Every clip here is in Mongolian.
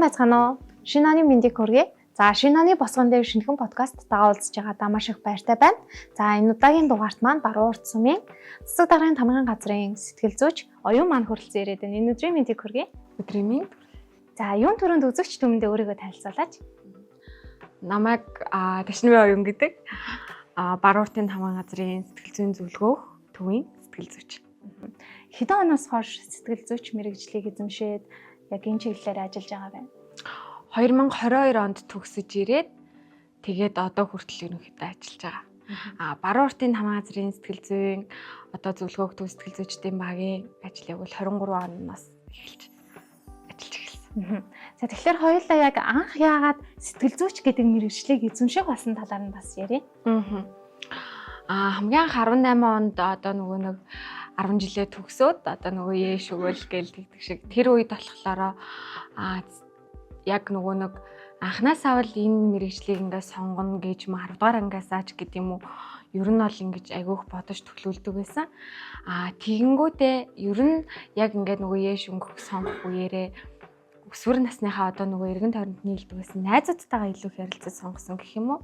Сайн байцгаана уу? Шинэ оны мэндийг хүргэе. За, шинэ оны босгон дээр шинэхэн подкасттайгаа уулзж байгаадаа маш их баяртай байна. За, энэ удаагийн дугаарт маань Баруун урт сумын цэцэг даргын тамган газрын сэтгэл зүйч Оюун маань хүрэлцэн ирээд байна. Энэ өдрийн мэндийг хүргэе. Өдрийн мэнд. За, юун түрүүнд үзэгч түмэндээ өөрийгөө танилцуулаач. Намайг Ташнавын Оюун гэдэг. Баруун уртын тамган газрын сэтгэл зүйн зөвлөгөөх төвийн сэтгэл зүйч. Хэдэн оноос хойш сэтгэл зүйч мэргэжлийг эзэмшээд яг энэ чиглэлээр ажиллаж байгаа вэ? 2022 онд төгсөж ирээд, тэгээд одоо хүртэл ерөнхийдөө ажиллаж байгаа. Баруун уртын тамган газрын сэтгэл зүйн одоо зөвлөгөөх төв сэтгэл зүйчдийн багийн ажлыг бол 23 оноос эхэлж ажиллаж эхэлсэн. За, тэгэхээр хоёулаа яг анх яагаад сэтгэл зүйч гэдэг мэргэжлийг эзэмших болсон талаар нь бас ярья. Хамгийн анх 18 онд одоо нөгөө нэг 10 жилээ төгсөөд, одоо нөгөө ээш өгөөл гээл тэгдэг шиг, тэр үед болохоор яг нөгөө нэг анханасаа бол энэ мэргэжлийг ингээд сонгоно гэж юм, 10 дугаар ангиасаа ч гэдэг юм уу, ер нь бол ингэж айгүйх бодож төлөвлөдөг байсан. Тэгэнгүүтээ ер нь яг ингээд нөгөө ээш өнгөх сонгох үеэрээ өсвөр насныхаа одоо нөгөө эргэн тойронд нийлдэг байсан найзуудтайгаа илүү их ярилцаж сонгосон гэх юм уу.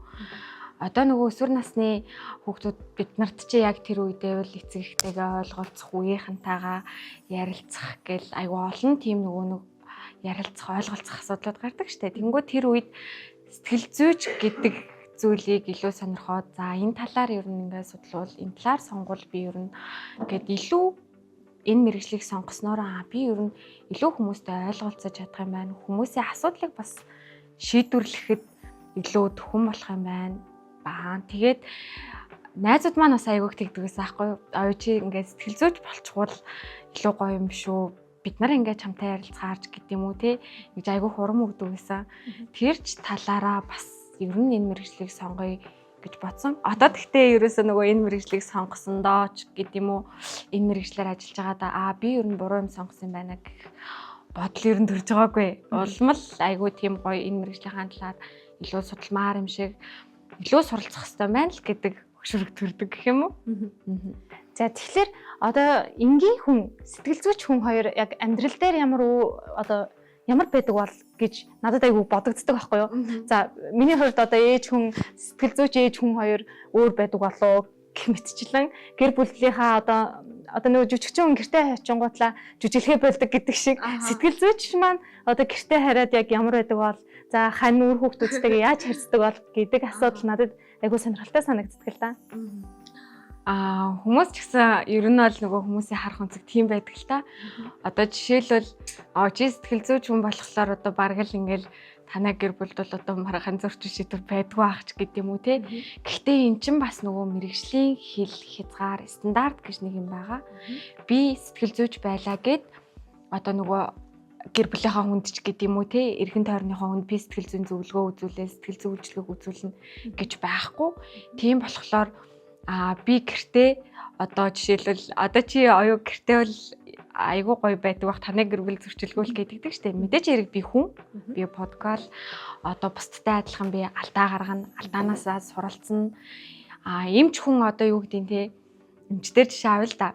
Одоо нөгөө өсвөр насны хүүхдүүд бид нарт чи яг тэр үедээ бол эцэг эхтэйгээ ойлголцох, үеийнхэнтэйгээ ярилцах гэл айгүй олон тийм нөгөө нэг ярилцах, ойлголцох асуудлууд гардаг штэ. Тэнгүү тэр үед сэтгэл зүйч гэдэг зүйлийг илүү сонирхоод, за, энэ талаар ер нь ингээд судлуул, энэ талаар сонгуул би ер нь гэд илүү энэ мэргэжлийг сонгосноор би ер нь илүү хүмүүстэй ойлголцож чадах юм байна. Хүмүүсийн асуудлыг бас шийдвэрлэхэд илүү дөхөн болох юм байна. Баа. Тэгээд найзууд маань бас айгүйх тэгдэг байсан аахгүй юу? Аа, чи ингээд сэтгэл зүйч болчихвол илүү гоё юм шүү. Бид нар ингээд чамтай ярилцгаарч гэдэг юм уу те. Ингэж айгүйх урам өгдөг байсан. Тэр ч талаараа бас ер нь энэ мэргэжлийг сонгоё гэж бодсон. Одоо тэгтээ ерөөсөө нөгөө энэ мэргэжлийг сонгосон доо ч гэдэг юм уу, энэ мэргэжлээр ажиллаж байгаадаа би ер нь буруу юм сонгосон юм байна гэх бодол ер нь төрж байгаагүй. Улам л айгүй тийм гоё энэ мэргэжлийн талаар илүү судалмаар юм шиг, илүү суралцах хэрэгтэй байна л гэдэг хөшүүрэг төрдөг гэх юм уу. За, тэгэхээр одоо энгийн хүн, сэтгэл зүйч хүн хоёр яг амьдрал дээр ямар одоо ямар байдаг бол гэж надад айгүй бодогддог байхгүй юу? За, миний хувьд одоо ээж хүн, сэтгэл зүйч ээж хүн хоёр өөр байдаг болов гэх мэтчлэн, гэр бүлийнхаа одоо нөгөө жүжигчин хүн гэртээ очингуутлаа жүжиглэхээ болдог гэдэг шиг, сэтгэл зүйч маань одоо гэртээ хараад яг ямар байдаг бол, за, хань үр хүүхдүүдтэйгээ яаж харьцдаг бол гэдэг асуудал надад айгүй сонирхолтой санагддаг л да. Хүмүүс ч гэсэн ер нь бол нөгөө хүмүүсийн харах өнцөг тийм байдаг л та. Одоо жишээлбэл, чи сэтгэл зүйч хүн болохоор одоо бараг л ингээл танай гэр бүлд бол одоо маргаан зөрчин шийдвэр байдгүй ах ч гэдэг юм уу те. Гэхдээ эн чинь бас нөгөө мэргэжлийн хил хязгаар, стандарт гэж нэг юм байгаа. Би сэтгэл зүйч байлаа гэд одоо нөгөө гэр бүлийнхаа хүнд ч гэдэг юм уу те, эргэн тойрныхоо хүнд би сэтгэл зүйн зөвлөгөө үзүүлээ, сэтгэл зүйн үйлчилгээг үзүүлнэ гэж байхгүй. Тийм болохоор би гэртээ одоо жишээлбэл, одоо чи оюу гэртээ бол айгүй гоё байдаг бах, танай гэр бүл зөрчилгөөл гэдэг штэ. Мэдээж хэрэг би хүн, би подкаст одоо бусдтай адилхан би алдаа гаргана, алдаанаасаа суралцна. Эмч хүн одоо юу гэдیں те, эмчдэр жишээ авъя л да.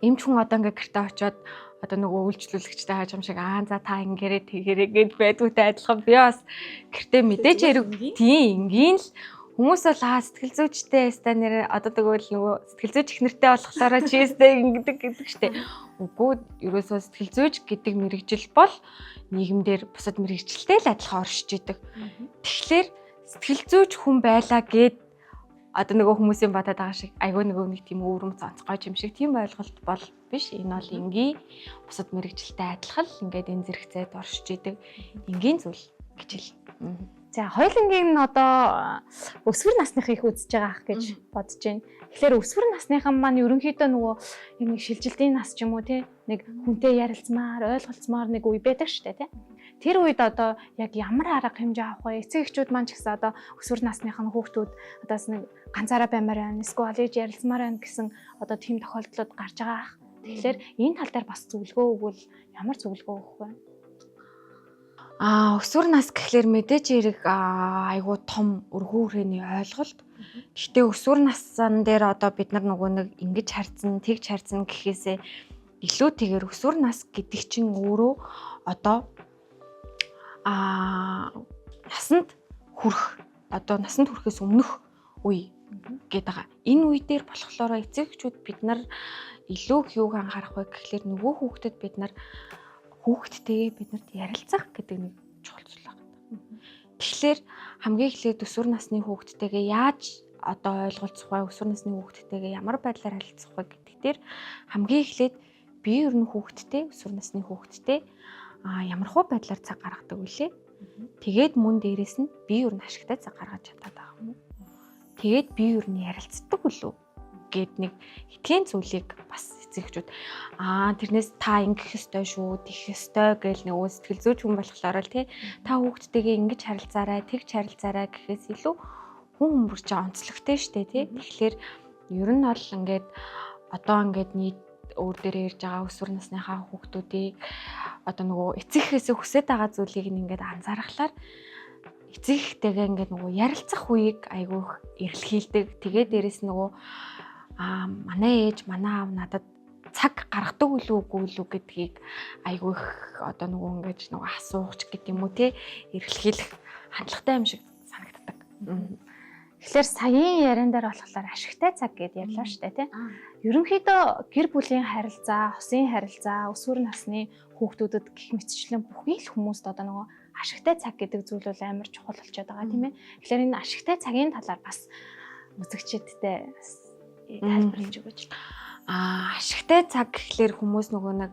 Эмч хүн одоо ингээ гэртээ очиод одоо нөгөө үйлчлүүлэгчтэй хааж юм шиг за, та ингээрээ тэгэрээ гэд байдгүйтэй адилхан би бас гэртээ мэдээж хэрэг тийм энгийн л. Хүмүүс бол сэтгэл зүйчтэй ста нэр одоо тэгвэл нөгөө сэтгэл зүйч их нэртэй болохоор чи өстэй ингэдэг гэдэг штэ. Үгүй, ерөөсөө сэтгэл зүйч гэдэг мэргэжил бол нийгэмдэр бусад мэргэжилтэй л адилхан оршиж идэг. Тэгэхээр сэтгэл зүйч хүн байлаа гэд одоо нөгөө хүмүүсийн бодоод байгаа шиг айгүй нөгөө нэг тийм өвөрмөц, онцгой юм шиг тийм ойлголт бол биш. Энэ бол энгийн бусад мэргэжилтэй адилхан л ингээд энэ зэрэгцээд оршиж идэг энгийн зүйл гэж хэл. За, хоёулангийн нь одоо өсвөр насных их үзэж байгаа ах гэж бодож байна. Тэгэхээр өсвөр насныхан маань ерөнхийдөө нөгөө яг нэг шилжилтийн нас ч юм уу те, нэг хүнтэй ярилцмаар, ойлголцмоор нэг үе байдаг штэ те. Тэр үед одоо яг ямар арга хэмжээ авах вэ? Эцэг эхчүүд маань ч гэсэн одоо өсвөр насныхан хүүхдүүд одоо нэг ганцаараа баймаар байна, эсвэл ээж ярилцмаар байна гэсэн одоо тийм тохиолдлууд гарч байгаа ах. Тэгэхээр энэ тал дээр бас зөвлөгөө өгвөл ямар зөвлөгөө өгөх вэ? Өсвөр нас гэхлээр мэдээж хэрэг айгүй том өргөн хүрээний ойлголт. Гэхдээ өсвөр насан дээр одоо бид нар нөгөө нэг ингэж харьцан, тэгж харьцан гэхээсээ илүү тэгэхээр өсвөр нас гэдэг чинь өөрөө одоо насанд хүрэх, одоо насанд хүрэхээс өмнөх үе гэдэг байгаа. Энэ үе дээр болохоор эцэг эхчүүд бид нар илүү их юуг анхаарах вэ гэхлээр нөгөө хүүхдэд бид нар хүүхдтэйгээ бид нарт ярилцах гэдэг нэг чухал зүйл байна. Тэгэхээр хамгийн эхлээд өсвөр насны хүүхдтэйгээ яаж одоо ойлголцох вэ? Өсвөр насны хүүхдтэйгээ ямар байдлаар харилцах вэ гэдэг дээр хамгийн эхлээд би ер нь хүүхдтэй, өсвөр насны хүүхдтэй ямар хуу байдлаар цаг гаргадаг вүлээ? Тэгээд мөн дээрэс нь би ер нь ашигтай цаг гаргаж чадаад байгаа юм уу? Тэгээд би ер нь ярилцдаг үлээ гэд нэг хитгэн зүйлийг бас эцэг эхчүүд тэрнээс та ингэх ёстой шүү, тэгэх ёстой гэл нэг сэтгэл зүйч хүн болохоор л тий та хүүхдтэйгээ ингэж харилцаарай, тэгж харилцаарай гэхээс илүү хүн хүмүүр чинь онцлогтой штэ тий. Тэгэхээр ер нь бол ингээд одоо ингээд нийт өөр дээрээ ирж байгаа өсвөр насныхаа хүүхдүүдийг одоо нөгөө эцэг эхээсээ хүсэж байгаа зүйлийг ингээд анзаархлаар эцэг эхтэйгээ ингээд нөгөө ярилцах үеийг айгүйх эрэлхийлдэг. Тэгээ дээрэс нөгөө манай ээж, манай аав надад цаг гаргадаг үлээ үгүй үлээ гэдгийг айгүйх одоо нөгөө ингээд нөгөө асуух ч гэдэг юм уу те эрэлхийлэх хандлагатай юм шиг санагддаг. Тэгэхээр саяын яриан дээр болохоор ашигтай цаг гэдээ ярьлаа шүү дээ, тий. Ерөнхийдөө гэр бүлийн харилцаа, хосын харилцаа, өсвөр насны хүүхдүүдэд гих мэтчлэн бүхий л хүмүүст одоо нөгөө ашигтай цаг гэдэг зүйл бол амар чухал болчиход байгаа, тийм ээ. Тэгэхээр энэ ашигтай цагийн талаар бас үзэгчидтэй бас тайлбарлаж өгөөч. Ашигтай цаг гэхлээр хүмүүс нөгөө нэг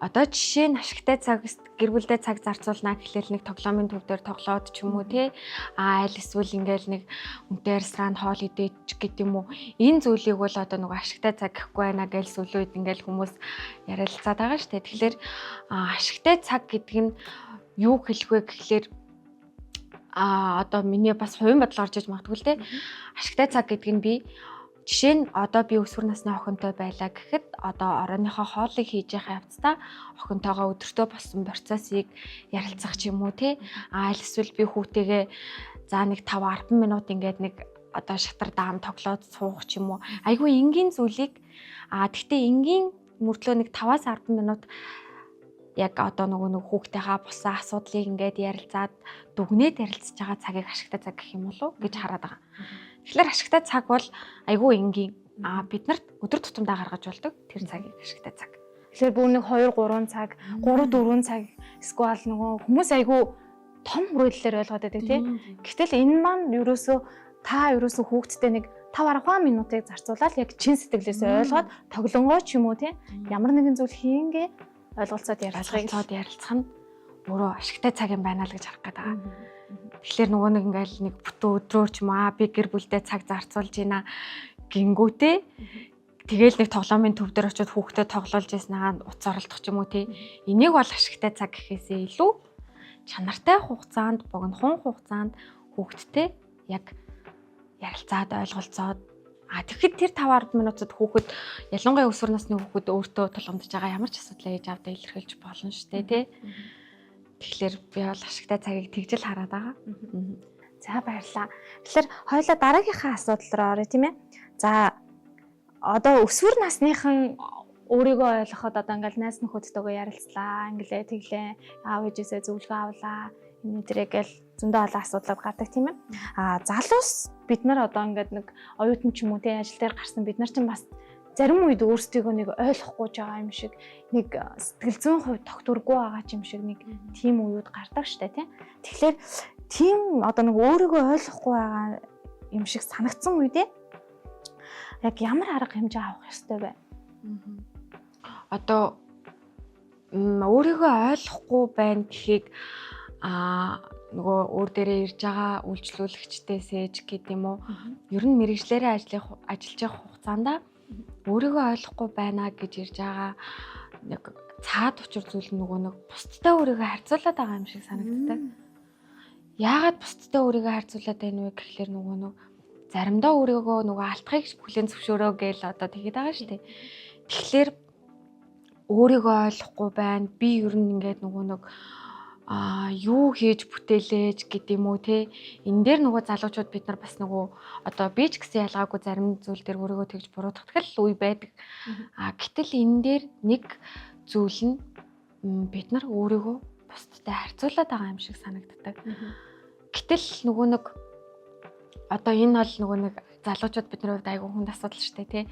одоо жишээ нь ашигтай цаг гэр бүлдээ цаг зарцуулна гэхлээр нэг тоглоомын төв дээр тоглоод ч юм уу тий аль эсвэл ингээл нэг үнтэй ресторанд хоол идэж гэдэг юм уу, энэ зүйлийг бол одоо нөгөө ашигтай цаг гэхгүй байна гэж сүүлийн үед ингээл хүмүүс ярилцаад байгаа шүү дээ. Тэгэхээр ашигтай цаг гэдэг нь юу хэлэх вэ гэхлээр одоо миний бас хувийн бодол орж иж магадгүй л дээ. Ашигтай цаг гэдэг нь би жишээ нь одоо би өсвөр насны охинтой байлаа гэхэд одоо оройныхоо хоолыг хийж явах явцдаа охинтойгоо өдөртөө болсон процессыг ярилцах ч юм уу тий. Аль эсвэл би хүүтэйгээ за нэг 5 10 минут ингээд нэг одоо шатар даам тоглоод суух ч юм уу. Айгүй энгийн зүйлийг тэгтээ энгийн мөртлөө нэг 5-аас 10 минут яг одоо нөгөө нэг хүүхдийнхаа болсон асуудлыг ингээд ярилцаад дүгнээд ярилцж байгаа цагийг ашигтай цаг гэх юм болов гэж хараад байгаа. Тэгэхээр ашигтай цаг бол айгүй энгийн. Бид нарт өдөр тутамдаа гаргаж болдог тэр цагийг ашигтай цаг. Тэгэхээр бүр нэг 2 3 цаг, 3 4 цаг эсвэл нөгөө хүмүүс айгүй том хүрээллээр ойлгоод байдаг тий. Гэтэл энэ маань ерөөсөө та ерөөсөө хүүхдтэй нэг 5 10 минутыг зарцуулаад яг чин сэтгэлээсээ ойлгоод тоглонгоо ч юм уу тий. Ямар нэгэн зүйл хийнгээ ойлголцоод ярилцах нь өөрөө ашигтай цаг юм байна л гэж харах гээд байгаа. Тэгэхээр нөгөө нэг ингээл нэг бүтэн өдрөөр ч юм аа би гэр бүлдээ цаг зарцуулж байна гингүүтээ тэгэл нэг тоглоомын төв дээр очиод хүүхдэд тоглуулж яснагаа уц оролдох ч юм уу тий. Энийг бол ашигтай цаг гэхээсээ илүү чанартай хугацаанд, богинохон хугацаанд хүүхдтэй яг ярилцаад ойлголцоод тэгэхэд тэр 5 10 минутад хүүхэд ялангуяа өсвөр насны хүүхэд өөртөө тулгамдж байгаа ямар ч асуудлаа ээж аавдаа илэрхийлж болно шүү дээ тий. Тэгэхээр би бол ашигтай цагийг тэгж л хараад байгаа. За баярлалаа. Тэгэхээр хоёлаа дараагийнхаа асуудал руу оръё тийм ээ. За одоо өсвөр насныхан өөрийгөө ойлгоход одоо ингээл найз нөхөдтэйгээ ярилцлаа, ингэлээ тэглээ, аав ээжээсээ зөвлөгөө авлаа. Энэ дээрээ гэл зөндөө олон асуудлууд гардаг тийм ээ. Залуус бид нар одоо ингээд нэг оюутан ч юм уу тий ажил дээр гарсан бид нар чинь бас зарим үед өөрсдийгөө нэг ойлгохгүй ч байгаа юм шиг нэг сэтгэл зүйн хувьд тогтворгүй байгаа ч юм шиг нэг тийм үеуд гардаг штэ тий. Тэгэхээр тийм одоо нэг өөрийгөө ойлгохгүй байгаа юм шиг санагдсан үедээ яг ямар арга хэмжээ авах ёстой вэ? Одоо өөрийгөө ойлгохгүй байна гэхийг нөгөө өөр дээрээ ирж байгаа үйлчлүүлэгчдээсээ ч гэдэг юм уу. Ер нь мэрэгжлээрээ ажиллаж явах хугацаанд өөрийгөө ойлгохгүй байна гэж ирж байгаа нэг цаад учир зүйл нөгөө нэг бусдтай өөрийгөө харьцуулаад байгаа юм шиг санагддаг. Яагаад бусдтай өөрийгөө харьцуулаад байна вэ гэхлээр нөгөө нэг заримдаа өөрийгөө нөгөө алтахыг хүлээн зөвшөөрөө гээл одоо тэгэд байгаа шүү дээ. Тэгэхээр өөрийгөө ойлгохгүй байна. Би ер нь ингээд нөгөө нэг юу хийж бүтээлээж гэдэг юм уу те. Энэ дээр нөгөө залуучууд бид нар бас нөгөө одоо би ч гэсэн ялгаагүй зарим зүйл дээр өөрийгөө тэгж буруутгах л үе байдаг. Гэтэл энэ дээр нэг зүйл нь бид нар өөрийгөө бусдтай харьцуулаад байгаа юм шиг санагддаг. Гэтэл нөгөө нэг одоо энэ бол нөгөө нэг залуучууд бидний хувьд айгүй хүнд асуудал шүү дээ, тий.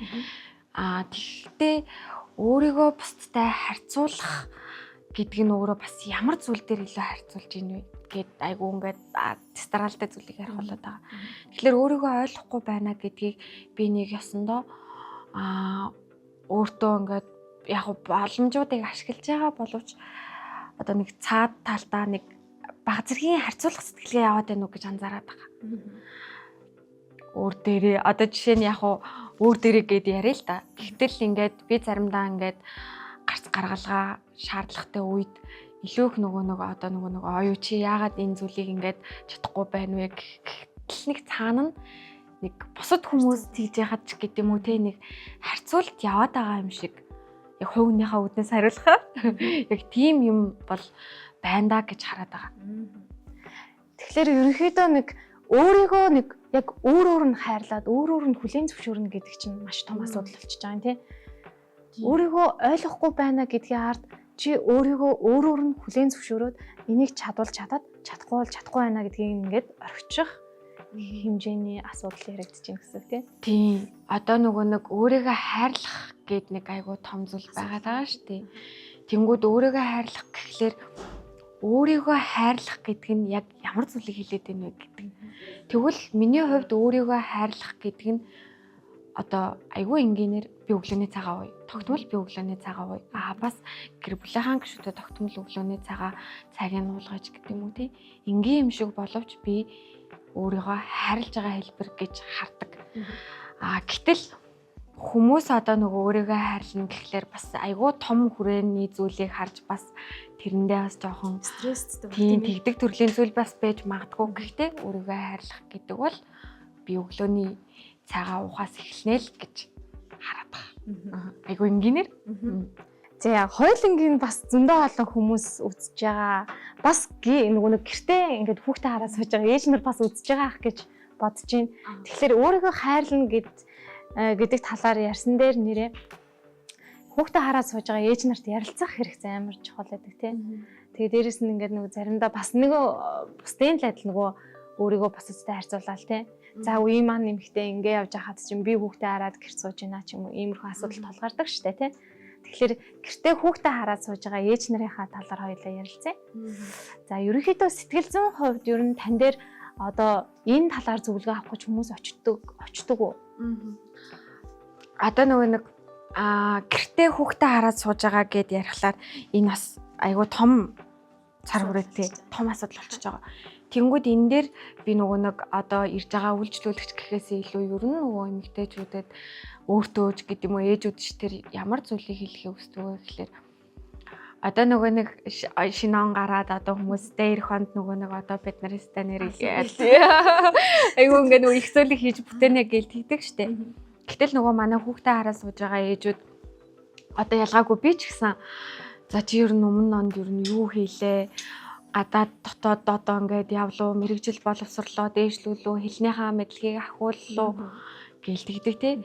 Аа, тэгэхдээ өөрийгөө бусдтай харьцуулах гэдэг нь өөрөө бас ямар зүйл дээр илүү харьцуулж ийн вэ гэд айгүй ингээд дистаралтай зүйлийг ярих болоод байгаа. Тэгэхээр өөрийгөө ойлгохгүй байна гэдгийг би нэг ёсондоо өөртөө ингээд яг боломжуудыг ашиглаж байгаа боловч одоо нэг цаад талдаа нэг баг зэргийн харьцуулах сэтгэлгээ яваад байна уу гэж анзаараад байгаа. Өөр дээрээ одоо жишээ нь яг өөр дээрээ гэд яриа л да. Гэтэл ингээд би заримдаа ингээд гарц гаргалгаа шаардлагатай үед илүү их нөгөө нэг одоо нөгөө нэг оюу чи яагаад энэ зүйлийг ингээд чадахгүй байна вэ гэтэл нэг цаана нь нэг бусад хүмүүс тэгж яхад ч гэдэм үү те, нэг харьцуулт яваад байгаа юм шиг, яг хувийнхаа үднээс хариулахаар яг тийм юм бол байна да гэж хараад байгаа. Тэгэхээр ерөнхийдөө нэг өөрийгөө нэг яг өөр өөр нь хайрлаад, өөр өөр нь хүлээн зөвшөөрнө гэдэг чинь маш том асуудал болчихж байгаа юм тий. Өөрийгөө ойлгохгүй байна гэдгийн ард чи өөрийгөө өөр өөр нь хүлээн зөвшөөрөөд, энийг чадвал чадаад, чадахгүй бол чадахгүй байна гэдгийг ингээд орхичих хэмжээний асуудал яригдчих юм гэсэн үг тий. Тийм. Одоо нөгөө нэг өөрийгөө хайрлах гээд нэг айгуу том зүйл байгаа даа шүү дээ. Тэнгүүд өөрийгөө хайрлах гэхлээр өөрийгөө хайрлах гэдэг нь яг ямар зүйлийг хэлээд байна вэ гэдэг. Тэгвэл миний хувьд өөрийгөө хайрлах гэдэг нь одоо айгүй энгийнээр би өглөөний цагаа ууя. Тогтмол би өглөөний цагаа ууя. Аа, бас гэр бүлийнхаа гишүүдэд тогтмол өглөөний цагаа цагийг нуулгаж гэдэг юм уу тий. Энгийн юм шиг боловч би өөрийгөө хайрлаж байгаа хэлбэр гэж хардаг. Аа, гэтэл хүмүүс одоо нөгөө өөрийгөө хайрлана гэхлээр бас айгүй том хүрээний зүйлийг харж, бас тэрэндээ бас жоохон стресстэй тийм тэгдэг төрлийн зүйл бас байж магадгүй. Гэхдээ өөрийгөө хайрлах гэдэг бол би өглөөний цайгаа уухаас эхэлнэ л гэж хараад байгаа. Айгүй энгийнээр. За, хоёулангийн бас зөндөө олон хүмүүс үзэж байгаа. Бас нөгөө нэг гэртээ ингээд хүүхдээ хараад сууж байгаа ээж нар бас үзэж байгаа ах гэж бодож байна. Тэгэхээр өөрийгөө хайрлана гэдэг талаар ярьсан дээр нэрээ хүүхдээ хараад сууж байгаа ээж нарт ярилцах хэрэгцээ амар чухал байдаг тийм. Тэгээ дээрэс нь ингээд нөгөө заримдаа бас нөгөө бусдын л адил нөгөө өөрийгөө бусадтай харьцуулаад тийм. За, үеийн маань нэмэхтэй ингээ явж байхад чинь би хүүхдээ хараад гэрт сууж байна ч юм уу, иймэрхүү асуудал тулгардаг штэ тийм. Тэгэхээр гэртээ хүүхдээ хараад сууж байгаа ээж нарынхаа талаар хоёулаа ярилцъя. За, ерөнхийдөө сэтгэл зүйн хувьд ер нь тань дээр одоо энэ талаар зөвлөгөө авах гэж хүмүүс очдөг уу? Одоо нөгөө нэг гэртээ хүүхдээ хараад сууж байгаа гэд ярихлаар энэ бас айгүй том цар хүрээтэй том асуудал болчихж байгаа. Тэнгүүд энэ дээр би нөгөө нэг одоо ирж байгаа үйлчлүүлэгч гэхээсээ илүү ер нь нөгөө эмэгтэйчүүдэд өөртөө ч гэдэг юм уу, ээжүүд ч тэр ямар зүйлийг хэлэхээ хүсдэг вэ гэхлээр одоо нөгөө нэг шинэ он гараад одоо хүмүүстэй ирэх хонд нөгөө нэг одоо бид нар өстой нэрийг айгүй ингээ нөгөө их зүйлийг хийж бүтээнэ гэж тэгдэг штэ. Гэтэл нөгөө манай хүүхдээ хараа сууж байгаа ээжүүд одоо ялгаагүй би ч гэсэн за чи ер нь өмнө онд ер нь юу хийлээ, гадаад дотоод одоо ингээд явлуу, мэрэгжил боловсрлоо, дээшлүүлүү, хэлнийхаа мэдлэгийг ахиуллуу гээл тэгдэг тий.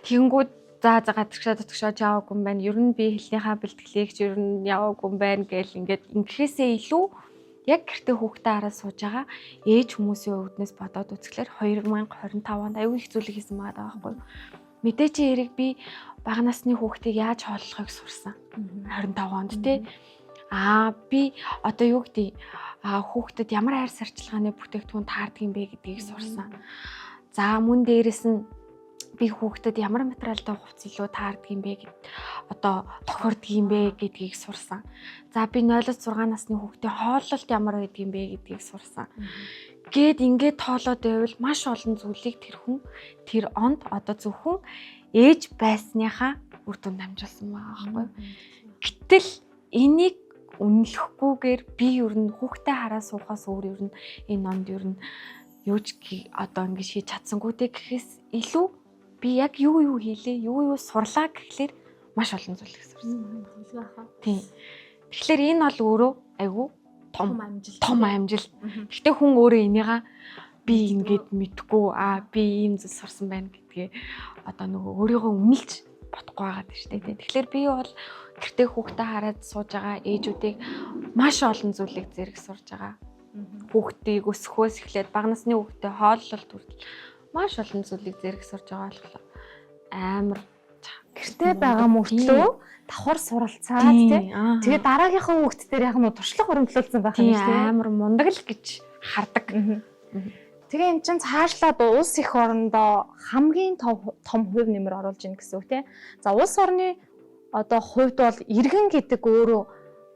Тэгэнгүүт за за гадагшаа дотгошоо яваагүй юм байна. Ер нь би хэлнийхаа бэлтгэлийг ч ер нь яваагүй юм байна гээл ингээд ингэхээсээ илүү яг гэртээ хүүхдээ хараа сууж байгаа ээж хүмүүсийн өвднөөс бодоод үзэхлээр 2025 онд аюу их зүйлийг хийсэн байгаа байхгүй юу. Мэдээч хэрэг би бага насны хүүхдийг яаж хооллохыг сурсан. 25 онд тий. Аа, би одоо юу гэдэг, хүүхдэд ямар хайр сарчилгааны бүтээгдэхүүн таардаг юм бэ гэдгийг сурсан. За, мөн дээрэс нь би хүүхдэд ямар материалтай хувцас илүү таардаг юм бэ гэд одоо тохирдог юм бэ гэдгийг сурсан. За, би 0-6 насны хүүхдийн хооллолт ямар байдаг юм бэ гэдгийг сурсан. Гээд ингээд тоолоод байвал маш олон зүйлийг тэр хүн тэр онд одоо зөвхөн ээж байсныхаа үр дүнд дамжуулсан байгаа байхгүй. Гэтэл энийг үнэлэхгүйгээр би ер нь хүүхдээ хараа суухаас өөр ер нь энэ онд ер нь юу ч одоо ингэж хийж чадсангүй те гэхээс илүү би яг юу юу хийлээ, юу юу сурлаа гэхлээр маш олон зүйл их сурсан. Тийм. Тэгэхээр энэ бол өөрөө айгүй том амжилт. Том амжилт. Гэхдээ хүн өөрөө энийга би ингээд мэдгүй, аа, би ийм зүйл сурсан байна гэдгээ одоо нөгөө өөрийгөө үнэлж бодохгүй байгаа шүү дээ. Тэгэхээр би бол гэртээ хүүхдээ хараад сууж байгаа ээжүүдийг маш олон зүйлийг зэрэг сурж байгаа. Хүүхдийг өсгөхөөс эхлээд бага насны хүүхдээ хооллолт хүртэл маш олон зүйлийг зэрэг сурж байгаа болохоор амар гэртээ байгаа мөртлөө давхар суралцаад тий. Тэгээ дараагийнхаа хүүхд дээр яг нь туршлага хуримтлуулсан байх юм шүү дээ. Амар мундаг л гэж хардаг. Тэгээ эн чинь цаашлаад улс их орондоо хамгийн том хувь нэмэр оруулж ийн гэсэн үг тий. За улс орны одоо хувьд бол иргэн гэдэг өөрөө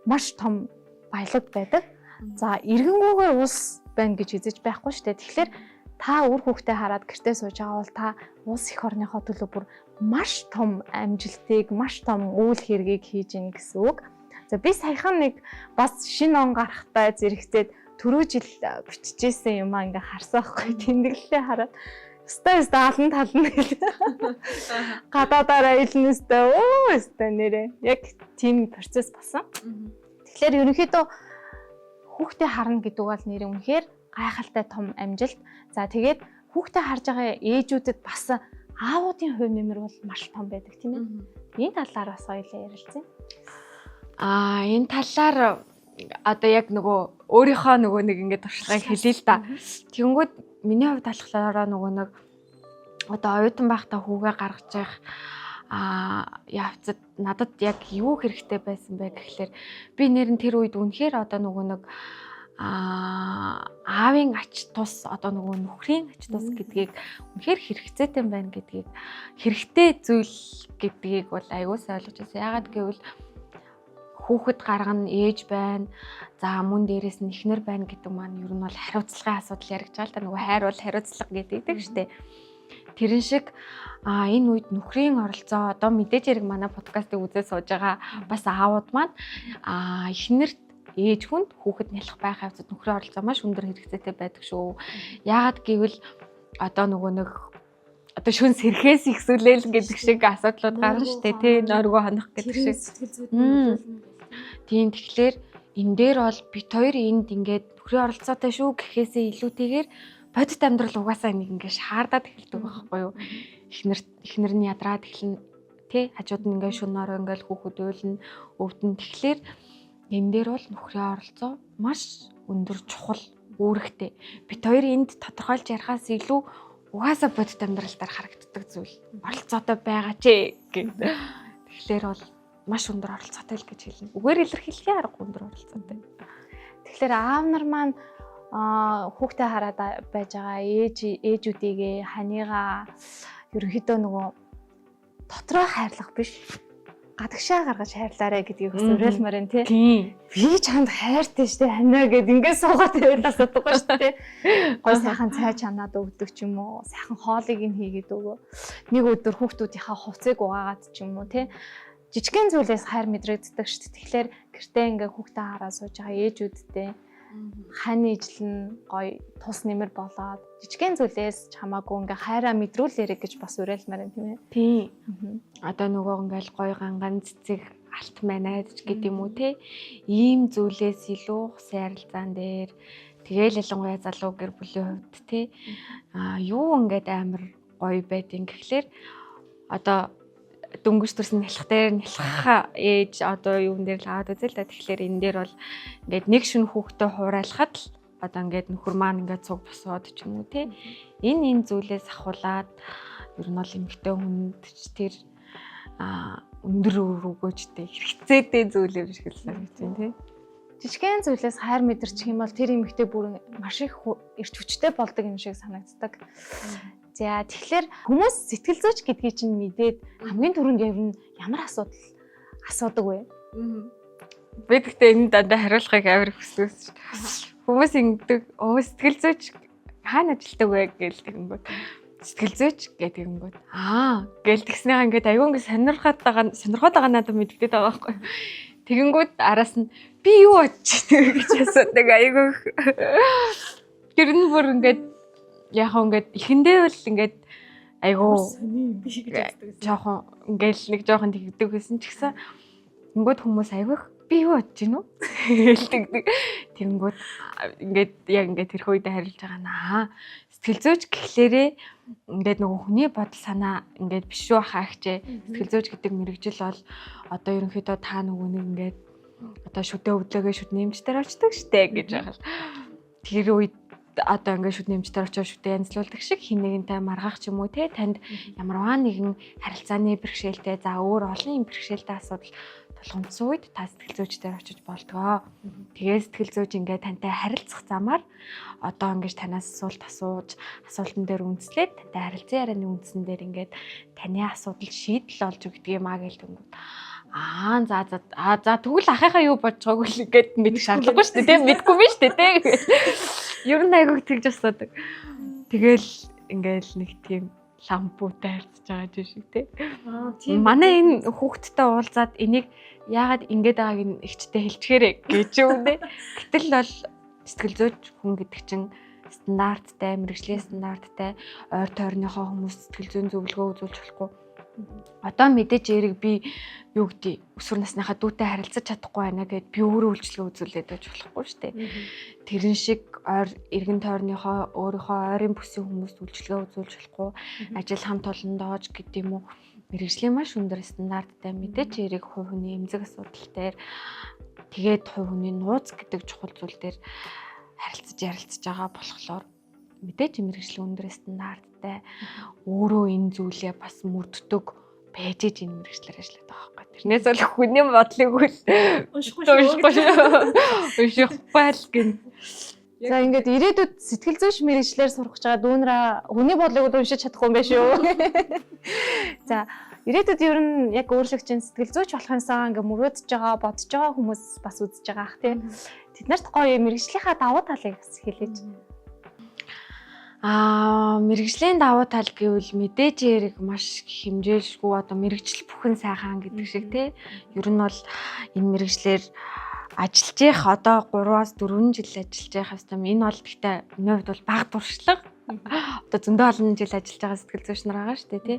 маш том баялаг байдаг. За иргэнгүүгээр улс байна гэж үзэж байхгүй шүү дээ. Тэгэхээр та үр хүүхдээ хараад гэртээ сууж байгаа бол та улс их орныхоо төлөө бүр маш том амжилтыг, маш том үйл хэргийг хийж ийн гэсэн үг. За би саяхан нэг бас шинэ он гарахтаа зэрэгцээд түрүү жил бичижсэн юм аа ингээ харсан байхгүй, тэмдэглэлээ хараад өстой өстой алан тална гэл. Гадаадаараа илнэ өстой өө өстой нэрээ. Яг тийм процесс болсон. Тэгэхээр ерөнхийдөө хүүхдээ харна гэдэг бол нэрээ үнэхээр гайхалтай том амжилт. За тэгээд хүүхдээ харж байгаа ээжүүдэд бас аавуудын хувь нэмэр бол маш том байдаг тийм ээ. Энэ талаар бас хоёлаа ярилцъя. Аа энэ талаар одоо яг нөгөө өөрийнхөө нөгөө нэг ингээд туршлагыг хэлье л да. Тэгэнгүүт миний хувьд болохоор нөгөө нэг одоо оюутан байхдаа хүүгээ гаргаж явах явцад надад яг юу хэрэгтэй байсан бэ гэхлээр би нэр нь тэр үед үнэхээр одоо нөгөө нэг аавын ач тус одоо нөгөө нөхрийн ач тус гэдгийг үнэхээр хэрэгцээтэй байна гэдгийг, хэрэгтэй зүйл гэдгийг бол аягүй сайн ойлгож байсан. Яагаад гэвэл хүүхэд гаргана, ээж байна. За мөн дээрээс нь эхнэр байна гэдэг маань ер нь бол хариуцлагын асуудал яригдж байгаа л да. Нөгөө хайр бол хариуцлага гэдэг штэ. Тэрэн шиг энэ үед нөхрийн оролцоо одоо мэдээж хэрэг манай подкастыг үзээ сууж байгаа бас аавууд маань эхнэрт ээж хүнд хүүхэд нялх байх явцад нөхрийн оролцоо маш өндөр хэрэгцээтэй байдаг шүү. Яагаад гэвэл одоо нөгөө нэг одоо шүн сэрхээс ихсүүлээл гэдэг шиг асуудлууд гарна шүү дээ, тий, нойргоо хонох гэдэг шиг. Сэтгэл зүйд нөлөөлнө. Тийм, тэгэхээр энэ дээр бол бит хоёр энд ингээд нөхрийн оролцоотой шүү гэхээсээ илүүтэйгээр бодит амьдрал угаасаа нэг ингээд шаардаад эхэлдэг байхгүй юу? Эхнэр нь ядраад эхэлнэ, тий, хажууд нь ингээд шүн ороо ингээд хүүхэд уйлна, өвдөн. Тэгэхээр энэ дээр бол нөхрийн оролцоо маш өндөр чухал үүрэгтэй. Бит хоёр энд тодорхойлж ярихаас илүү угаасаа бодит амьдрал дээр харагддаг зүйл оролцоотой байгаа ч гэдэг. Тэгэхээр бол маш өндөр оролцоотой л гэж хэлнэ. Үгээр илэрхийлэхийн аргагүй өндөр оролцоотой. Тэгэхээр аав нар маань хүүхдээ хараад байж байгаа ээжүүдийгээ ханигаа ерөнхийдөө нөгөө дотроо хайрлах биш, гадагшаа гаргаж хайрлаарэ гэдгийг бас уриалмаар байна тий. Би чамд хайртай штэ ханиа гэд ингээд суугаад байвал асуудаггүй штэ. Гой сайхан цай чанаад өгдөг ч юм уу, сайхан хоолыг нь хийгээд өгөө. Нэг өдөр хүүхдүүдийнхээ хувцыг угаагаад ч юм уу тий. Жижигхэн зүйлээс хайр мэдрэгддэг штэ. Тэгэхээр гэртээ ингээ хүүхдээ хараа сууж байгаа ээжүүдтэй хань ижлэн гой тус нэмэр болоод жижигхэн зүйлээс ч хамаагүй ингээ хайраа мэдрүүлээрэ гэж бас уриалмаар байна тийм ээ. Тийм. Одоо нөгөө ингээл гой ганган цэцэг алт манайд ч гэдэг юм уу те. Ийм зүйлээс илүү хус ярилцаан дээр тэгэл ялангуяа залуу гэр бүлийн хувьд те. Юу ингээд амар гоё байдیں۔ Гэхлээр одоо дөнгөж төрсөн нялх дээр нялх ээж одоо юун дээр л аваад үзэл та. Тэгэхээр энэ дээр бол ингээд нэг шин хүүхдээ хуурайлахад л одоо ингээд нөхөр маань ингээд цуг босоод ч юм уу те. Энэ зүйлээс ахуулаад ер нь бол эмэгтэй хүнд ч тэр өндөр өгөөжтэй хэрэгцээтэй зүйл юм шиг л санагдаж байна те. Жижигхэн зүйлээс хайр мэдэрчих юм бол тэр эмэгтэй бүр маш их эрч хүчтэй болдог юм шиг санагддаг. За тэгэхээр хүмүүс сэтгэл зүйч гэдгийг чинь мэдээд хамгийн түрүүнд ер нь ямар асуудал асуудаг вэ? Би гэхдээ энэ дандаа хариулахыг амар хүсдэг шүү. Хүмүүс ингэдэг, "Оо сэтгэл зүйч хаана ажилтдаг вэ?" гэж тэгэнгүүт. Сэтгэл зүйч гэдэг тэгэнгүүт. Аа гэл тэгснийгаа ингээд аюу ингээд сонирхоод байгаа надад мэддэгдээд байгаа байхгүй. Тэгэнгүүт араас нь би юу бодож байна гэж асуудаг аюу. Тэр нь бүр ингээд яг хөө ингээд эхэндээ бол ингээд айгуу сони юм биш гэж боддог. Жоохон ингээд нэг жоохон тэгдэг байсан ч гэсэн ингэод хүмүүс айгүйх би юу бодож гинүү гэлтэгдэг. Тэгэнгүүт ингээд яг ингээд тэрхүү үедээ харилж байгаа наа. Сэтгэл зүйч гэхлээрээ ингээд нөгөө хүний бодол санаа ингээд биш шүү хаа хчээ. Сэтгэл зүйч гэдэг мэргэжил бол одоо ерөнхийдөө та нөгөө нэг ингээд одоо шүдэ өвдлөөгөө шүд нэмжтэр очдог штэ гэж байгаа л. Тэр үед одоо ингээд шүд нэмжтэр очоод шүдэ янзлуулдаг шиг хин нэгэнтэй маргах ч юм уу те, танд ямарваа нэгэн харилцааны бэрхшээлтэй, за өөр олон юм бэрхшээлтэй асуудал тулгамдсан үед та сэтгэл зүйч дээр очиж болдгоо. Тэгээд сэтгэл зүйч ингээд тантай харилцах замаар одоо ингээд танаас асуулт асууж, асуултан дээр үндэслээд тантай харилцан ярианы үндсэн дээр ингээд таны асуудал шийдэл олж өгдөг юм аа гэл тэнгүүд. Аа, за за, аа за, тэгвэл ахыхаа юу бодож байгааг л ингээд мэдэх шаардлагагүй шүү дээ, тийм мэдгүй биш шүү дээ, тийм. Ер нь айгүйг тэгж асуудаг. Тэгэл ингээл нэг тийм лампуутай харьцаж байгаа юм шиг тий. Аа, тийм. Манай энэ хүүхэдтэй уулзаад энийг яагаад ингэж байгааг нь эгчтэй хэлчихээрэй гэж юм дээ. Гэтэл бол сэтгэл зүйч хүн гэдэг чинь стандарттай, мэргэжлийн стандарттай, ойр тойрныхоо хүмүүс сэтгэл зүйн зөвлөгөө үзүүлж болохгүй. Одоо мэдээж эрэг би юу гэдэг өсвөр насныхаа дүүтэй харилцаж чадахгүй байна гэд би өөрөө үйлчлэгээ үзүүлээд байж болохгүй шүү дээ. Тэрэн шиг ойр эргэн тойрныхоо өөрийнхөө ойрын бүсийн хүмүүст үйлчлэгээ үзүүлж болохгүй, ажил хамт олондоож гэдэг юм уу, мэргэжлийн маш өндөр стандарттай, мэдээж эрэг хувь хүний эмзэг асуудал дээр, тэгээд хувь хүний нууц гэдэг чухал зүйл дээр харилцаж ярилцаж байгаа болохоор мэдээж мэргэжлийн өндөр стандарттай, өөрөө энэ зүйлээ бас мөрддөг байж иж энэ мэргэжлээр ажилладаг байгаа байхгүй. Тэрнээс бол хүний бодлыг үл Уншихгүй уншихгүй уншихгүй л гин. За, ингээд ирээдүйд сэтгэл зүйч мэргэжлээр сурах гэж байгаа дүүнраа хүний бодлыг бол уншиж чадахгүй юм байна шүү. За, ирээдүйд ер нь яг өөрлөгч чинь сэтгэл зүйч болохынсаа ингээд мөрөөдөж байгаа, бодож байгаа хүмүүс бас үзэж байгаа ах тий. Тэд нарт гоё мэргэжлийнхаа давуу талыг бас хэлээч. Аа, мэргэжлийн давуу тал гэвэл мэдээж эрэг маш хэмжээлшгүй, одоо мэргэжил бүхэн сайхан гэдэг шиг тий. Ер нь бол энэ мэргэжлээр ажиллаж явах одоо 3-аас 4 жил ажиллаж явах хэвээр. Энэ бол гэхдээ миний хувьд бол бага туршлага. Одоо зөндөө олон жил ажиллаж байгаа сэтгэл зүйч нар байгаа шүү дээ тий.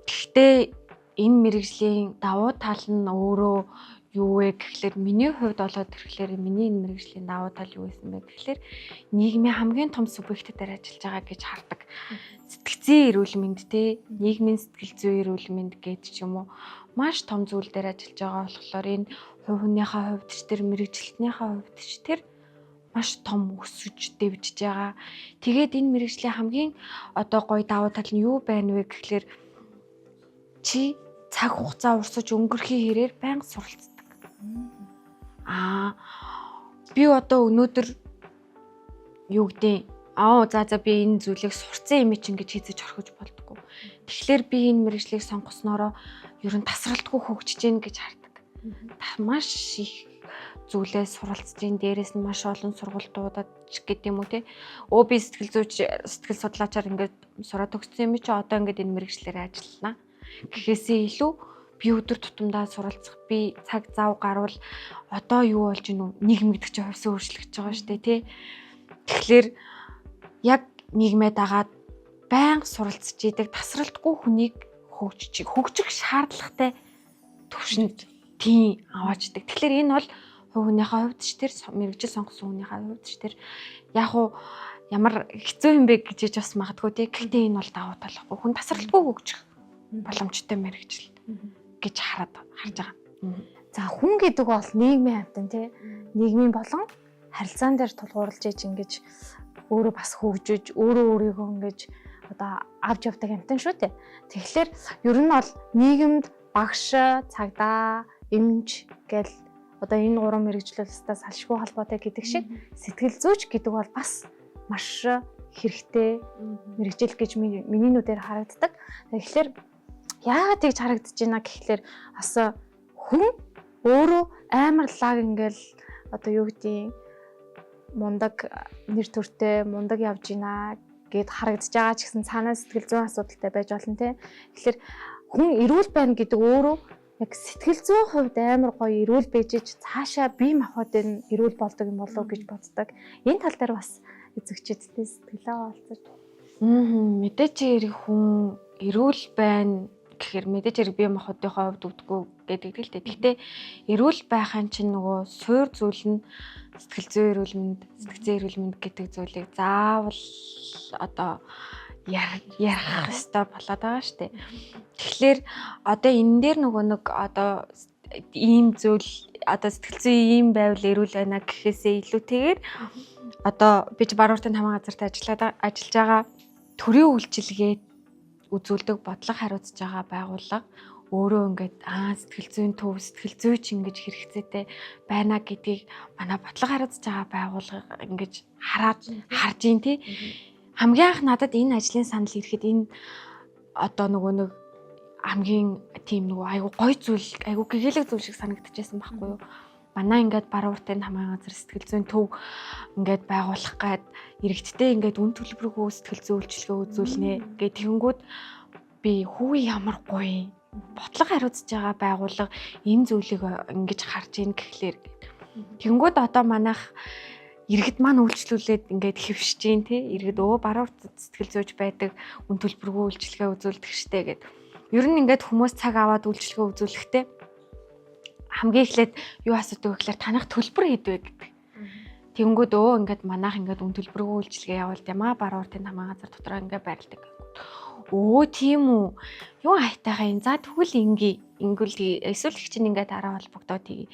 Гэхдээ энэ мэргэжлийн давуу тал нь өөрөө юу вэ гэхлээр, миний хувьд болоод ирэхлээр миний энэ мэргэжлийн давуу тал юу байсан бэ гэхлээр нийгмийн хамгийн том субъектээр ажиллаж байгаа гэж хардаг. Сэтгцийн эрүүл мэнд те, нийгмийн сэтгэл зүйн эрүүл мэнд гэж ч юм уу, маш том зүйл дээр ажиллаж байгаа болохоор энэ хувь хүнийхээ хувьд ч тэр мэргэжилтнийхээ хувьд ч тэр маш том өсөж дэвжиж байгаа. Тэгээд энэ мэргэжлийн хамгийн одоо гоё давуу тал нь юу байна вэ гэхлээр чи цаг хугацаа урсаж өнгөрхийн хэрээр байнга суралцдаг. Аа, би одоо өнөөдөр юу гэдэг, аа за за, би энэ зүйлийг сурцсан юм чинь гэж хийзэж орхиж болдгоо. Тэгэхээр би энэ мэргэжлийг сонгосноороо ер нь тасралтгүй хөгжиж гин гэж хардаг. Маш их зүйлээ суралцж гин, дээрээс нь маш олон сургалтуудад ч гэдэг юм уу те. Өө, би сэтгэл зүйч, сэтгэл судлаачаар ингээд сураад төгссөн юм чи одоо ингээд энэ мэргэжлээр ажиллана гэхээсээ илүү би өдөр тутамдаа суралцах, би цаг зав гарвал одоо юу болж гинүү, нийгэм гэдэг чинь хувьсан өөрчлөгдөж байгаа шүү дээ тий. Тэгэхээр яг нийгмээ дагаад байнга суралцж идэг, тасралтгүй хүнийг хөгжиж хөгжих шаардлагатай төвшөнд тийм аваачдаг. Тэгэхээр энэ бол хувь хүнийхээ хувьд ч тэр мэргэжил сонгосон хүнийхээ хувьд ч тэр яг уу ямар хэцүү юм бэ гэж бас магадгүй тий. Гэхдээ энэ бол давуу тал байхгүй. Хүн тасралтгүй хөгжих боломжтой мэргэжил гэж хараад харж байгаа. За, хүн гэдэг бол нийгмийн амьтан тий. Нийгмийн болон харилцаан дээр тулгуурлаж иж ингэж өөрөө бас хөгжиж, өөрөө өөрийгөө ингэж одоо авч явдаг амьтан шүү дээ. Тэгэхээр ер нь бол нийгэмд багш, цагдаа, эмч гэл одоо энэ гурван мэргэжил бол өстой салшгүй холбоотой гэдэг шиг сэтгэл зүйч гэдэг бол бас маш хэрэгтэй мэргэжил гэж миний нүдээр харагддаг. Тэгэхээр яагаад тэгж харагдаж байна гэхлээр бас хүн өөрөө амар лаг ингээл одоо юу гэдгийг мундаг нэр төртэй мундаг явж гинэ гэд харагдаж байгаа ч гэсэн цаанаа сэтгэл зүйн асуудалтай байж болно те. Тэгэхээр хүн эрүүл байна гэдэг өөрөө яг сэтгэл зүйн хувьд амар гоё эрүүл байж ич цаашаа бие махбод нь эрүүл болдог юм болов уу гэж боддог. Энэ тал дээр бас үзэгчидтэй сэтгэлээ олцож. Мэдээж эрэг хүн эрүүл байна гэхээр мэдээж хэрэг бие махбодынхоо хувьд өвдгөө гэдэг л дээ. Гэхдээ эрүүл байхын чинь нөгөө суур зүйл нь сэтгэл зүйн эрүүл мэнд, сэтгэл зүйн эрүүл мэнд гэдэг зүйлийг заавал одоо ярих ёстой болоод байгаа шүү дээ. Тэгэхээр одоо энэ дээр нөгөө нэг одоо ийм зүйл одоо сэтгэл зүй ийм байвал эрүүл байна гэхээсээ илүүтэйгээр одоо би ч баруун уртын хамаан газарт ажиллаж байгаа төрийн үйлчилгээ үзүүлдэг, бодлого хариуцж байгаа байгууллага өөрөө ингээд сэтгэл зүйн төв, сэтгэл зүйч ингэж хэрэгцээтэй байна гэдгийг манай бодлого хариуцж байгаа байгууллага ингэж хараад харж ийн тий. Хамгийн анх надад энэ ажлын санал ирэхэд энэ одоо нөгөө нэг хамгийн тийм нөгөө айгу гой зүйл, айгу гэгээлэг зүйл шиг санагдчихсан байхгүй юу? Манай ингээд баруун уртын хамгаан газар сэтгэл зүйн төв ингээд байгуулах гад иргэдтэй ингээд үн төлбөргүй сэтгэл зүйн үйлчилгээ үзүүлнэ гэх тэгэнгүүт би хүү ямар гоё бодлого хариуцж байгаа байгууллага энэ зүйлийг ингэж харж ийн гэхлээр тэгэнгүүт одоо манайх иргэд маань үйлчлүүлээд ингээд хэвшиж гин тий иргэд өө баруун урт сэтгэл зүйч байдаг үн төлбөргүй үйлчилгээ үзүүлдэг штэ гэд. Ер нь ингээд хүмүүс цаг аваад үйлчилгээ үзүүлэхдээ хамгийн эхлээд юу асуудаг вэ гэхээр танах төлбөр хэд вэ гэдэг. Тэгэнгүүт өө ингээд манайх ингээд үн төлбөргүй үйлчилгээ явуулд юм аа баруун уртын хамаан газар дотроо ингээд байрладаг. Өө тийм үү. Юу айтайхаа юм. За тэгвэл ингээ ингүүл эсвэл их чинь ингээд араа холбогдоо тгий.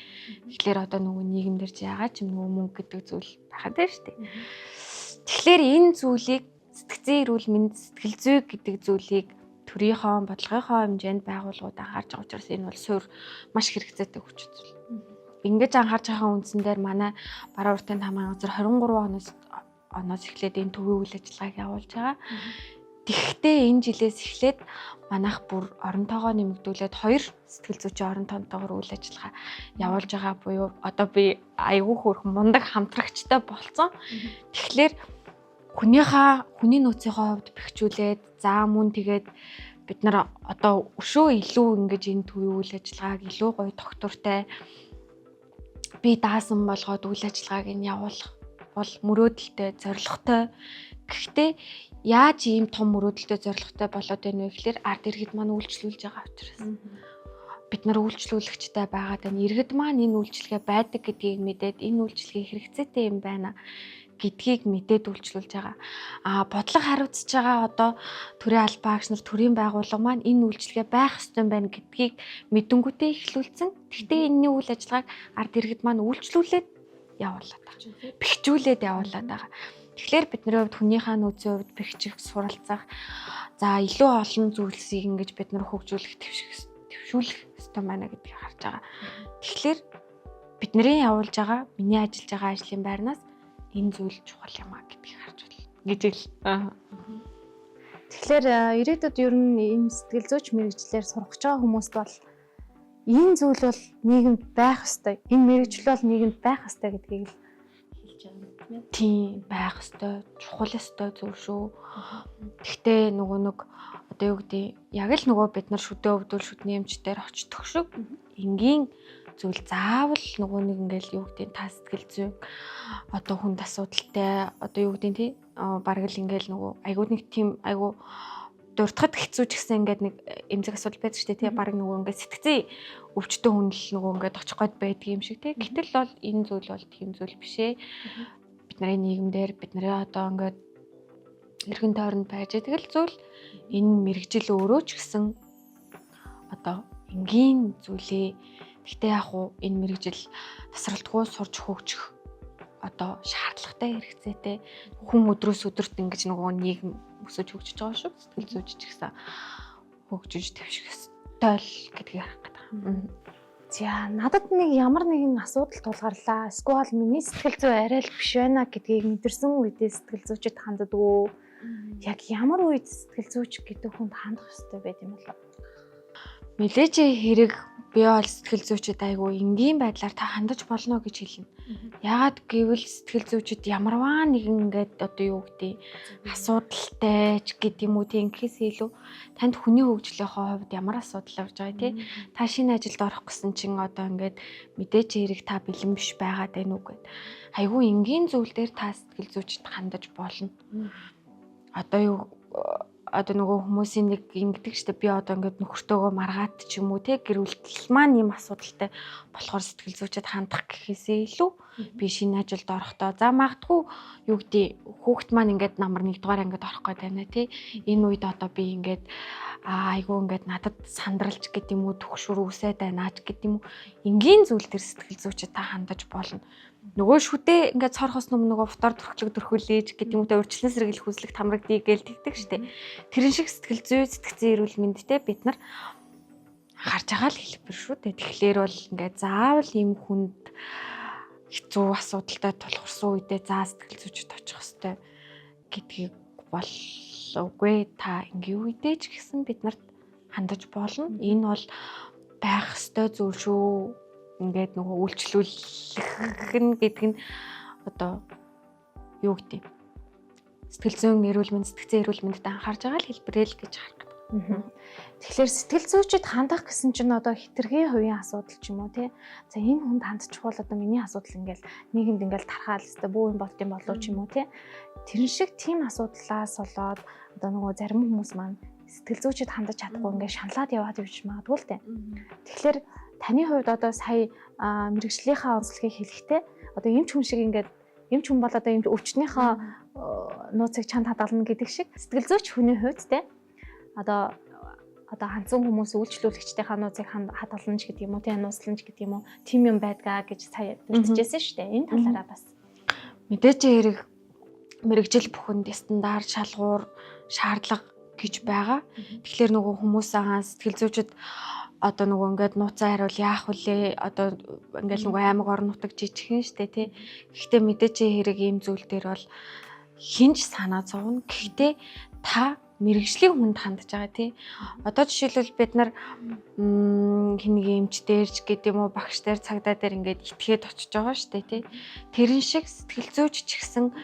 Тэгэхээр одоо нөгөө нийгэмдэр чи яагаад ч юм нөгөө мөнгө гэдэг зүйл байхад байна шүү дээ. Тэгэхээр энэ зүйлийг сэтгцэн эрүүл мэнд, сэтгэл зүй гэдэг зүйлийг төрийнхөө бодлогынхоо хэмжээнд байгууллагууд анхаарч байгаа учраас энэ бол суурь маш хэрэгцээтэй хүч зүйл. Ингэж анхаарч байгаа үндсэн дээр манай баруун уртын хамаан газар 23 оноос эхлээд энэ төвийн үйл ажиллагааг явуулж байгаа. Тэгэхдээ энэ жилээс эхлээд манайх бүр оронтойгоо нэмэгдүүлээд 2 сэтгэл зүйчийн орон тонтойгоор үйл ажиллагаа явуулж байгаа буюу одоо би айгүй хөөрхөн мундаг хамтрагчтай болцсон. Тэгэхээр хүний нөөцийнхөө хувьд бэхжүүлээд за мөн тэгээд бид нар одоо өшөө илүү ингэж энэ төвийн үйл ажиллагааг илүү гоё тогтвортой би даасан болгоод үйл ажиллагааг нь явуулах бол мөрөөдөлтэй, зорилготой. Гэхдээ яаж ийм том мөрөөдөлтэй, зорилготой болоод байна вэ гэхээр ард иргэд маань үйлчлүүлж байгаа учраас. Бид нар үйлчлүүлэгчтэй байгаад байна. Иргэд маань энэ үйлчилгээ байдаг гэдгийг мэдээд энэ үйлчилгээ хэрэгцээтэй юм байна гэдгийг мэдээд үйлчлүүлж байгаа. А бодлого хариуцж байгаа одоо төрийн албан агч нар, төрийн байгууллага маань энэ үйлчилгээ байх ёстой юм байна гэдгийг мэдэнгүүтээ эхлүүлсэн. Гэхдээ энэний үйл ажиллагааг ард иргэд маань үйлчлүүлээд явуулаад байгаа. Бэхжүүлээд явуулаад байгаа. Тэгэхээр бидний хувьд хүнийхээ нөөцийн хувьд бэхжих, суралцах, за илүү олон зүйлсийг ингэж бид нар хөгжүүлэх, твшүүлэх ёстой байна гэдгийг харж байгаа. Тэгэхээр бидний явуулж байгаа, миний ажиллаж байгаа ажлын байрнаас энэ зүйл чухал юм а гэдгийг харж байна гэж л. Тэгэхээр ирээдүйд ер нь ийм сэтгэл зүйч мэргэжлээр сурах гэж байгаа хүмүүст бол энэ зүйл бол нийгэмд байх ёстой. Энэ мэргэжил бол нийгэмд байх ёстой гэдгийг л хэлж байгаа юм тийм ээ. Тийм, байх ёстой, чухал ёстой зүйл шүү. Гэхдээ нөгөө нэг одоо юу гэдэг яг л нөгөө бид нар шүдэ өвдөл шүдний эмчдэр очдог шиг энгийн зүйл заавал нөгөө нэг ингээл юу гэдэг та сэтгэл зүйн одоо хүнд асуудалтай одоо юу гэдэг тий бараг л ингээл нөгөө айгуу нэг тийм айгуу дуртахад хэцүү ч гэсэн ингээд нэг эмзэг асуудал байдаг шүү дээ тий бараг нөгөө ингээд сэтгцэн өвчтөн хүн л нөгөө ингээд очих гээд байдаг юм шиг тий. Гэтэл бол энэ зүйл бол тийм зүйл биш ээ. Бид нарын нийгэмдэр бид нарын одоо ингээд эргэн тойронд байж байгаа зүйл энэ мэргэжил өөрөө ч гэсэн одоо энгийн зүйлээ. Гэхдээ яг уу энэ мэргэжил тасралтгүй сурч хөгжих одоо шаардлагатай хэрэгцээтэй. Хүн өдрөөс өдөрт ингэж нөгөө нийгэм өсөж хөгжиж байгаа шүү. Сэтгэл зүйч ч гэсэн хөгжиж твших ёстой л гэдгийг харах гэдэг. За надад нэг ямар нэгэн асуудал тулгарлаа. Эсвэл миний сэтгэл зүй арай л биш байна гэдгийг мэдэрсэн үедээ сэтгэл зүйчэд ханддаг уу? Яг ямар үед сэтгэл зүйч гэдэг хүнд хандах ёстой байд юм болов? Мэдээж хэрэг би бол сэтгэл зүйчэд айгүй энгийн байдлаар та хандаж болно гэж хэлнэ. Яагаад гэвэл сэтгэл зүйчэд ямарваа нэгэн ингээд одоо юу гэдэг асуудалтай ч гэдэг юм уу тийм гэхээс илүү танд хүний хөгжлийнхөө хувьд ямар асуудал авч байгаа тий. Та шинэ ажилд орох гэсэн чинь одоо ингээд мэдээж хэрэг та бэлэн биш байгаад байна уу гэд. Айгүй энгийн зүйл дээр та сэтгэл зүйчэд хандаж болно. Одоо юу одоо нөгөө хүмүүсийн нэг ингэдэг штэ, би одоо ингээд нөхөртөөгөө маргаад ч юм уу те, гэр бүлтэл маань ийм асуудалтай болохоор сэтгэл зүйчэд хандах гэхээсээ илүү би шинэ ажилд орохдоо за магадгүй юу гэдэг хүүхэд маань ингээд намар 1-р ангид орох гээд байна те, энэ үед одоо би ингээд айгүй ингээд надад сандралж гэдэг юм уу, түгшүр үсээд байна ч гэдэг юм уу, энгийн зүйл төр сэтгэл зүйчэд та хандаж болно. Нөгөө шүдэ ингээд цорхоос нүм нөгөө фотор төрхлөг төрхүүлээж гэдэг юм уу, урьдчилан сэргийлэх үзлэг тамрагдъя гээл тэгдэг штэ. Тэрэн шиг сэтгэл зүй, сэтгцэн эрүүл мэндтэй бид нар харж байгаа л хэлбэр шүү дээ. Тэгэхээр бол ингээд заавал ийм хүнд хэцүү асуудалтай тулгарсан үедээ заа сэтгэл зүйчд очих ёстой гэдгийг бол үгүй, та энгийн үедээ ч гэсэн бид нарт хандаж болно. Энэ бол байх ёстой зүйл шүү. Ингээд нөгөө үйлчлүүлэх нь гэдэг нь одоо юу гэдэг сэтгэл зүйн эрүүл мэнд, сэтгцэн эрүүл мэндэд анхаарч байгаа л хэлбэрээ л гэж харах гэдэг. Тэгэхээр сэтгэл зүйчид хандах гэсэн чинь одоо хэтэрхий хувийн асуудал ч юм уу тий. За энэ хүнд хандчихвал одоо миний асуудал ингээл нийгэмд ингээл тархаал өстой бүү юм болд юм болов ч юм уу тий. Тэрэн шиг тийм асуудлаас болоод одоо нөгөө зарим хүмүүс маань сэтгэл зүйчид хандаж чадахгүй ингээд шаналаад яваад явж магадгүй л дээ. Тэгэхээр таны хувьд одоо сая мэрэгжлийнхаа онцлогийг хэлэхдээ одоо эмч хүн шиг ингээд эмч хүн бол одоо эмч өвчнийхөө нууцыг чанд хадгална гэдэг шиг сэтгэл зүйч хүний хувьд те одоо хандсан хүмүүс үйлчлүүлэгчдийнхаа нууцыг хадгална ч гэдэг юм уу, те нууцлана ч гэдэг юм уу, тийм юм байдгаа гэж сая дурдчихсэн шүү дээ. Энэ талаараа бас мэдээж хэрэг мэрэгжил бүхэнд стандарт, шалгуур, шаардлага гэж байгаа. Тэгэхээр нөгөө хүмүүс аа сэтгэл зүйчд одоо нөгөө ингээд нууцаа хариул яах вүлээ, одоо ингээд нөгөө аймаг орон нутаг жижигхэн штэ тий. Гэхдээ мэдээж хэрэг ийм зүйл дээр бол хинч санаа зовно. Гэхдээ та мэрэгжлийн хүнд хандж байгаа тий. Одоо жишээлбэл бид нар хин нэг эмч дээр ч гэдэг юм уу, багш дээр, цагдаа дээр ингээд итгээд очиж байгаа штэ тий. Тэрэн шиг сэтгэл зүйч ч гэсэн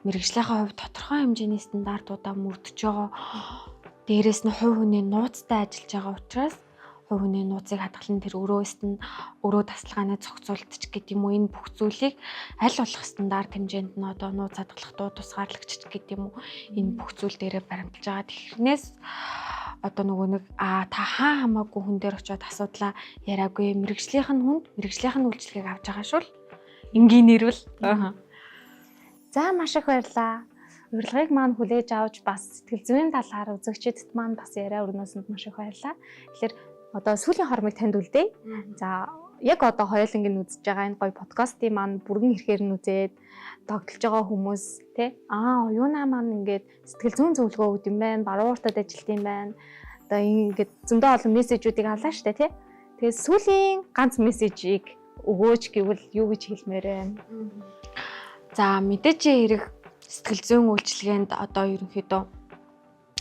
мэрэгжлийнхаа хувьд тодорхой хэмжээний стандартуудаа мөрдөж байгаа. Дээрээс нь хувь хүний нууцтай ажиллаж байгаа учраас хувь хүний нууцыг хадгалан тэр өрөө тасалгааны зохицуулт ч гэдэг юм уу, энэ бүх зүйлийг аль болох стандарт хэмжээнд нь одоо нууц хадгалах дуу тусгаарлагч ч гэдэг юм уу, энэ бүх зүйл дээрээ баримталж байгаа. Тэгэхээр одоо нөгөө нэг та хаа хамаагүй хүн дээр очиод асуудлаа яриаггүй, мэрэгжлийнх нь хүнд мэрэгжлийнх нь үйлчлэгийг авч байгаа шүү л энгийн нэрвэл. За маш их баярлалаа. Урилгыг маань хүлээж авч бас сэтгэл зүйн талаар үзэгчдэд маань бас яриа өрнөөсөнд маш их баярлалаа. Тэгэхээр одоо сүүлийн хормыг танд үлдээе. За яг одоо хоёуланг нь үзэж байгаа энэ гоё подкастын маань бүргэн хэрэгээр нь үзээд тогтолж байгаа хүмүүс тий оюунаа маань ингээд сэтгэл зүйн зөвлөгөө өгд юм байна, баруун уртад ажилт юм байна. Одоо ингээд зөндөө олон мессежүүдийг авлаа штэ тий. Тэгээд сүүлийн ганц мессежийг өгөөч гэвэл юу гэж хэлмээр байна? За мэдээж хэрэг сэтгэл зүйн үйлчилгээнд одоо ерөнхийдөө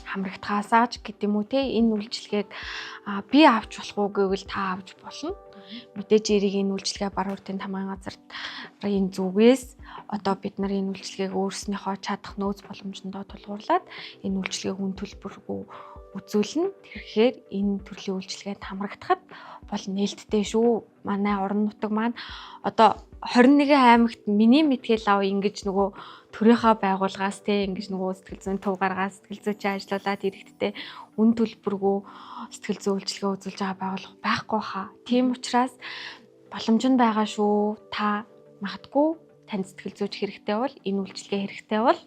хамрагдахаасаа ч гэдэг юм уу те, энэ үйлчилгээг би авч болох уу гэвэл та авч болно. Мэдээж эрийг энэ үйлчилгээ баруун уртын тамгын газар энэ зүгээс одоо бид нар энэ үйлчилгээг өөрснийхөө чадах нөөц боломжиндоо тулгуурлаад энэ үйлчилгээг үн төлбөргүй үзүүлнэ. Тэгэхээр энэ төрлийн үйлчилгээнд хамрагдахад бол нээлттэй шүү. Манай орон нутаг маань одоо 21 аймагт миний мэдхэл ав ингэж нөгөө төрийнхөө байгууллагаас те ингэж нөгөө сэтгэл зүйн төв гаргаад сэтгэл зүйчийн ажиллаулаад иргэдтэй үн төлбөргүй сэтгэл зүйн үйлчилгээ үзүүлж байгаа байгууллага байхгүй хаа. Тийм учраас боломж нь байгаа шүү. Та магадгүй танд сэтгэл зүйч хэрэгтэй бол, энэ үйлчилгээ хэрэгтэй бол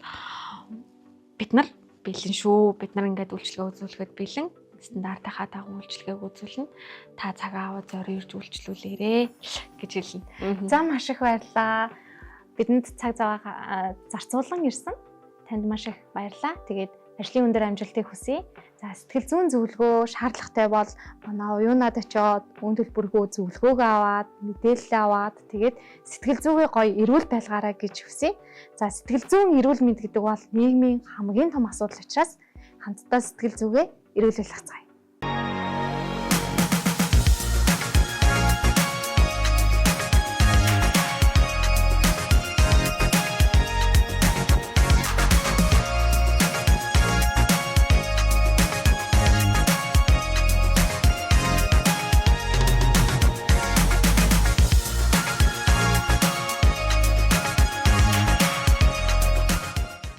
бид нар бэлэн шүү. Бид нар ингээд үйлчилгээ үзүүлэхэд бэлэн. Стандартынхаа дагуу үйлчилгээг үзүүлнэ. Та цагаа аваад зорио ирж үйлчлүүлээрэ гэж хэлнэ. За маш их баярлалаа. Бидэнд цаг зав зарцуулан ирсэн. Танд маш их баярлалаа. Тэгээд ажлын өндөр амжилтыг хүсье. За сэтгэл зүйн зөвлөгөө шаардлагатай бол манай уюунад очиод үн төлбөргүй зөвлөгөөгөө аваад, мэдээлэл аваад тэгээд сэтгэл зүгээ гоё эрүүл байлгаарай гэж хүсье. За сэтгэл зүйн эрүүл мэнд гэдэг бол нийгмийн хамгийн том асуудал учраас хамтдаа сэтгэл зүгээ эрүүл байлгацгаая.